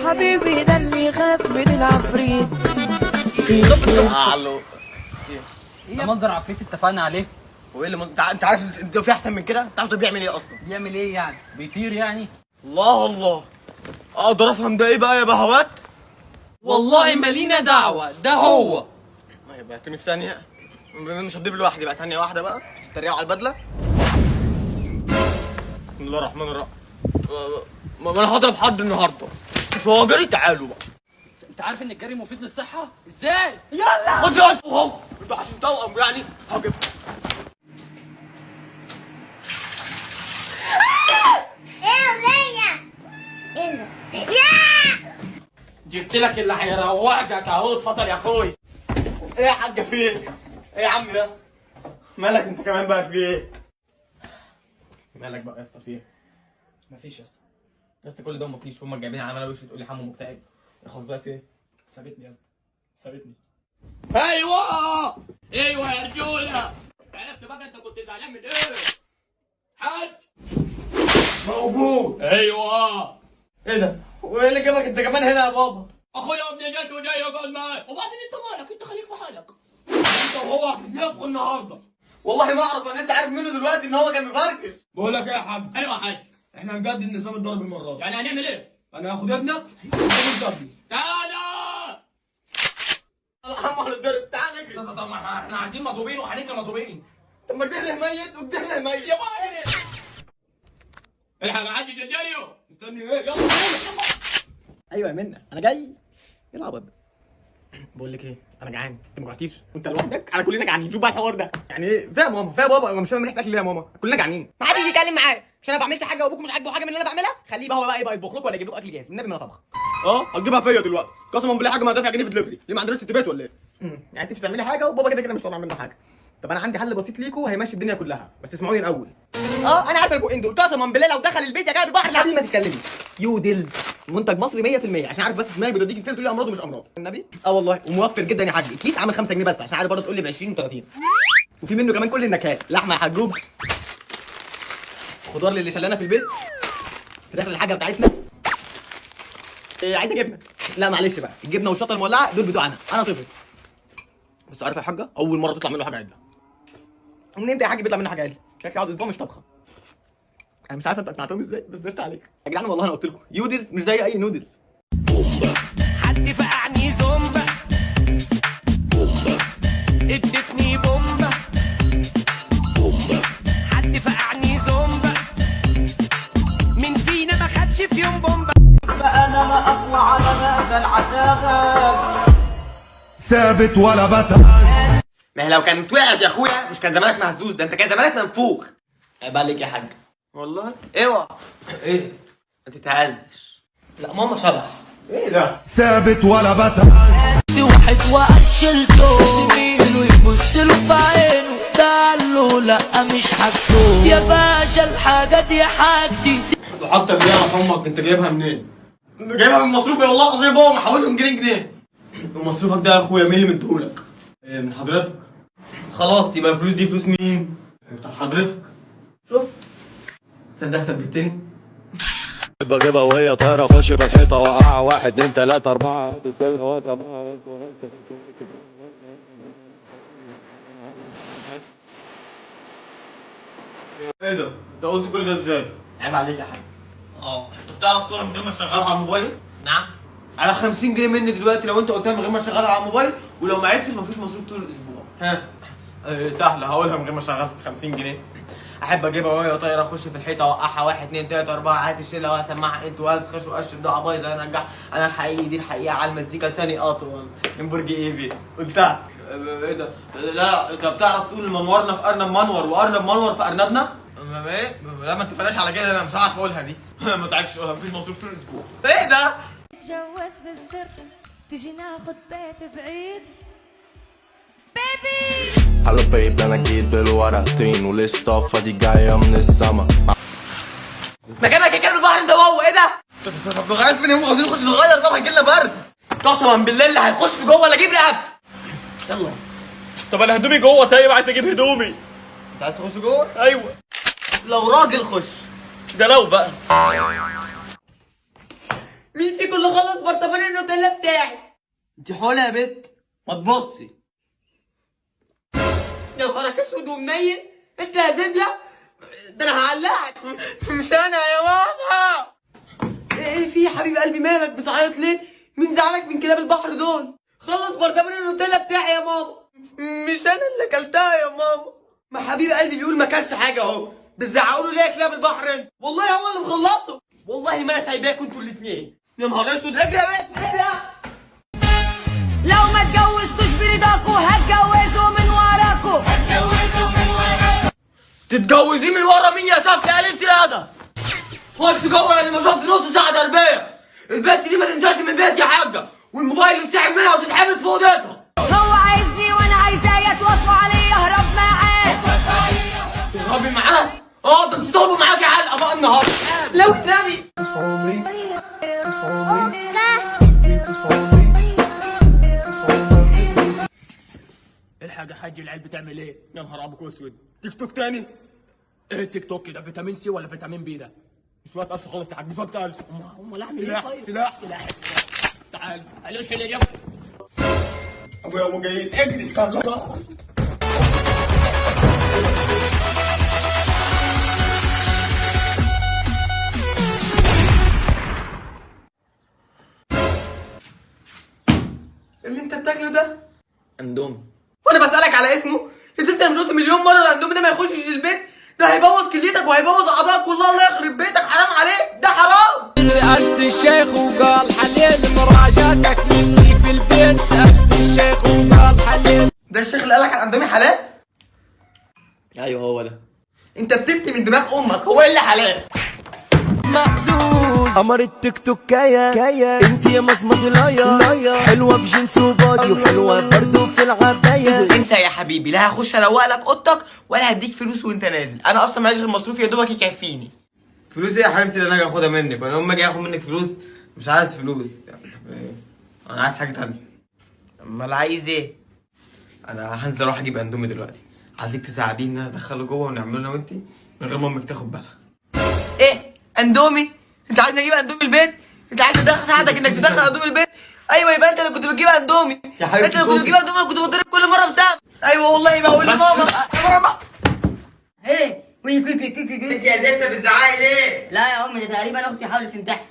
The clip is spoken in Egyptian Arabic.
حبيبي ده اللي يخاف من العفريت. الو. ده منظر عفريت اتفقنا عليه. وايه اللي انت عارف انت في احسن من كده؟ انت عارف ده بيعمل ايه اصلا؟ بيعمل ايه يعني؟ بيطير يعني؟ الله الله، اقدر افهم ده ايه بقى يا بهوات؟ والله ما لينا دعوه، ده هو. طيب هاتوني في ثانية، مش هضرب لوحدي بقى، ثانية واحدة بقى. تريقوا على البدلة. بسم الله الرحمن الرحيم. ما انا هضرب حد النهارده، مش هو جري؟ تعالوا بقى. انت عارف ان الجري مفيد للصحة ازاي؟ خد يا اهو، انتوا عشان توأم يعني هجيب. ايه وليا؟ ايه ده؟ يا جبت لك اللي هيروقك اهو، اتفضل يا اخوي. ايه يا حاج في ايه؟ ايه يا عم ده؟ مالك انت كمان بقى في ايه؟ مالك بقى يا اسطى في ايه؟ مفيش يا اسطى. بس كل ده ومفيش، هما جايبين عماله وش تقول لي حمو مكتئب. اخلص بقى في ايه؟ سابتني يا اسطى، سابتني. ايوه ايوه يا رجوله، عرفت بقى انت كنت زعلان من ايه؟ حاج موجود. ايوه. ايه ده؟ وايه اللي جابك انت كمان هنا يا بابا؟ اخويا ابن جات وجاي يقعد معايا، وبعدين انت مالك؟ انت خليك في حالك. انت وهو هتتنفخوا النهارده. والله ما اعرف، انا لسه عارف منه دلوقتي ان هو كان مفركش. بقول لك ايه يا حاج؟ ايوه يا حاج. احنا هنجدد نظام الضرب المرة دي. يعني هنعمل ايه؟ انا هاخد ابنك وانت ابني. تعالى. يا حمو هنتضرب، تعالى نجري. طب ما احنا قاعدين مضروبين وهنجري مضروبين. طب ما كده ميت وكده ميت. يا بابا الحق يا حاج جداريو. مستني ايه؟ يلا بينا. ايوه يا منى انا جاي. ايه العبط ده؟ بقول لك ايه، انا جعان، انت ما جوعتيش؟ وانت لوحدك؟ انا كلنا جعانين. شوف بقى الحوار ده يعني ايه؟ فيها ماما فيها بابا، انا مش فاهم ريحه اكل ليه يا ماما؟ كلنا جعانين. ما حدش يتكلم معايا عشان انا ما بعملش حاجة وابوكم مش عاجبه حاجة من اللي انا بعملها. خليه بقى هو بقى يبقى يطبخ لكم ولا يجيب لكم اكل جاهز، والنبي ما انا طبخ. هتجيبها فيا دلوقتي قسما بالله. حاجة ما دافع جنيه في دليفري ليه؟ ما عندناش ست بيت ولا ايه؟ يعني انت مش هتعملي حاجة وبابا كده كده مش طالع منه حاجة. طب انا عندي حل بسيط ليكوا هيمشي الدنيا كلها، بس اسمعوني الاول. انا عارف البقين دول، قسما بالله لو دخل البيت يا جماعة البحر. قبل ما تتكلمي، يودلز منتج مصري 100%، عشان عارف بس دماغي بتوديك فين، تقول لي امراض ومش امراض. النبي والله، وموفر جدا يا حاج. الكيس عامل 5 جنيه بس، عشان عارف برضه تقول لي ب 20 و30. وفي منه كمان كل النكهات، لحمه يا حجوج، خضار للي شلانه في البيت، فراخ للحاجة بتاعتنا. إيه عايزه جبنه؟ لا معلش بقى، الجبنة والشطه المولعه دول بتوعنا، انا طفل. بس عارف يا حاجة، اول مرة تطلع منه حاجة عدله. من امتى يا حاج بيطلع منه حاجة عدله؟ شكلي اقعد اسبوع مش طبخه. انا مش عارف انت اقنعتهم ازاي، بس درت عليك يا جدعان. والله انا قلت لكم يودلز مش زي اي نودلز. حد فقعني زومبا، ادتني بومبا، حد فقعني زومبا، مين فينا ما خدش في يوم بومبا؟ فانا لا اقوى على هذا العذاب. ثابت ولا بتهز. ما هي لو كانت وقعت يا اخويا مش كان زمانك مهزوز، ده انت كان زمانك منفوخ. عيب عليك يا حاج والله. اوعى ايه ما تتهزش. لا ماما شبح. ايه ده؟ ثابت ولا بتهز. واحد وقت شلته زميله يبص له في عينه، قال له لا مش حاجته يا باشا، الحاجة دي حاجتي. وحتى دي يا امك انت جايبها منين؟ جايبها من مصروفي والله العظيم، بابا محوشهم جنيه جنيه. ومصروفك ده يا اخويا مين اللي مديهولك؟ ايه من حضرتك؟ خلاص يبقى الفلوس دي فلوس مين؟ بتاع حضرتك. شفت؟ تصدق ثبتني. بجيبها وهي طايرة، اخش في الحيطة وقعها. 1 2 3 4. ايه ده؟ انت قلت كل ده ازاي؟ عيب عليك يا حاج. انت بتعرف تقرا من غير ما تشغلها على الموبايل؟ نعم. على 50 جنيه مني دلوقتي لو انت قلتها من غير ما اشغلها على الموبايل، ولو ما عرفتش مفيش مصروف طول الاسبوع. ها؟ إيه سهلة، هقولها من غير ما اشغلها. 50 جنيه. احب اجيبها وهي طايره، اخش في الحيطة اوقعها. 1 2 3 4، هات الشلة واسمعها انت وهز خش وقش بضاعة بايظة، انا ارجعها. انا الحقيقي دي الحقيقة على المزيكا لساني اطول من برج ايفي. قلتها. ايه ده؟ لا انت بتعرف تقول منورنا في ارنب منور وارنب منور في ارنبنا؟ ما ايه؟ لا ما اتفقناش على كده، انا مش هعرف اقولها دي. ما تعرفش تقولها، مفيش مصروف طول الاسبوع. ايه ده؟ نتجوز بالسر، تيجي ناخد بيت بعيد بيبي. هلو بيب، انا جيت بالورقتين ولسه دي جاية من السما. مكانك يا كلب البحر انت وهو. ايه ده؟ طب نغير فين؟ هم عاوزين نخش نغير، طب هيجي لنا برد. قسما بالله اللي هيخش جوه ولا اجيب رقبته. يلا. طب انا هدومي جوه، طيب عايز اجيب هدومي. انت عايز تخش جوه؟ ايوه. لو راجل خش. ده لو بقى. مين فيكم اللي خلص برطمان النوتيلا بتاعي؟ انت حوله يا بت، ما تبصي. يا نهارك اسود ومنيل، انت يا زبله، ده انا هعلقك. مش انا يا ماما. ايه في يا حبيب قلبي، مالك بتعيط ليه؟ مين زعلك من كلاب البحر دول؟ خلص برطمان النوتيلا بتاعي يا ماما. مش انا اللي اكلتها يا ماما. ما حبيب قلبي بيقول ما كانش حاجة اهو، بتزعقوا له ليه يا كلاب البحر انت؟ والله هو اللي مخلصة، والله ما انا سايباكوا انتوا الاثنين. يا نهار اسود، اجري يا بنت اجري. لو ما اتجوزتوش برضاكوا هتجوزوا من وراكوا. تتجوزيه من ورا مين يا سافل يا قليلة الادب؟ خش جوه اللي ما شفت نص ساعة تربيه. البنت دي ما تنزلش من البيت يا حاجة، والموبايل يتسحب منها وتتحبس في اوضتها. هو عايزني وانا عايزاه، يتوافقوا عليه اهرب معاه. تهربي معاه؟ اه ده انت طالبه معاكي علقه بقى النهارده لو النبي. الحاجة حاج العيال بتعمل ايه؟ يا نهار ابوك اسود، تيك توك تاني. ايه التيك توك ده؟ فيتامين سي ولا فيتامين بي ده؟ مش وقت قفش خالص يا حاج، مش وقت قفش. امال اعمل ايه؟ سلاح طيب سلاح سلاح. تعال قالوش اللي يابا. ابويا وامي جايين، اجري. اللي انت بتاكله ده اندومي. وانا بسالك على اسمه يا زفت؟ انا مش قلت مليون مرة الاندومي ده ما يخشش البيت؟ ده هيبوظ كليتك وهيبوظ اعضائك كلها، الله يخرب بيتك، حرام عليك، ده حرام. سألت الشيخ وقال حليل مراجعتك للي في البيت. سألت الشيخ وقال حليل. ده الشيخ اللي قالك على الاندومي حلال؟ ايوه هو ده. انت بتفتي من دماغ امك، هو ايه اللي حلال؟ قمر التيك توك كايا كايا، انت يا مزمزلايا حلوة بجنس وبادي وحلوه برضو في العباية. انسى يا حبيبي، لا هخش اروق لك اوضتك ولا هديك فلوس وانت نازل، انا اصلا معيش غير مصروف يا دوبك يكفيني. فلوس ايه يا حبيبتي اللي انا اجي اخدها منك؟ وانا امي اجي اخد منك فلوس؟ مش عايز فلوس، انا عايز حاجة تانية. امال عايز ايه؟ انا هنزل اروح اجيب اندومي دلوقتي، عايزك تساعديني ان انا ادخله جوه ونعمله انا وانتي من غير ما امك تاخد بالها. ايه اندومي؟ انت عايزني اجيب اندومي البيت؟ انت عايز اساعدك انك تدخل اندومي البيت؟ ايوه يبقى انت اللي كنت بتجيب اندومي. يا حبيبتي انت اللي كنت صوتك. بتجيب اندومي، انا كنت بضرب كل مرة بسبب. ايوه والله بقول لماما. ماما ايه انت يا زفت بتزعقي ليه؟ لا يا امي، ده تقريبا اختي حاولت تنتحر.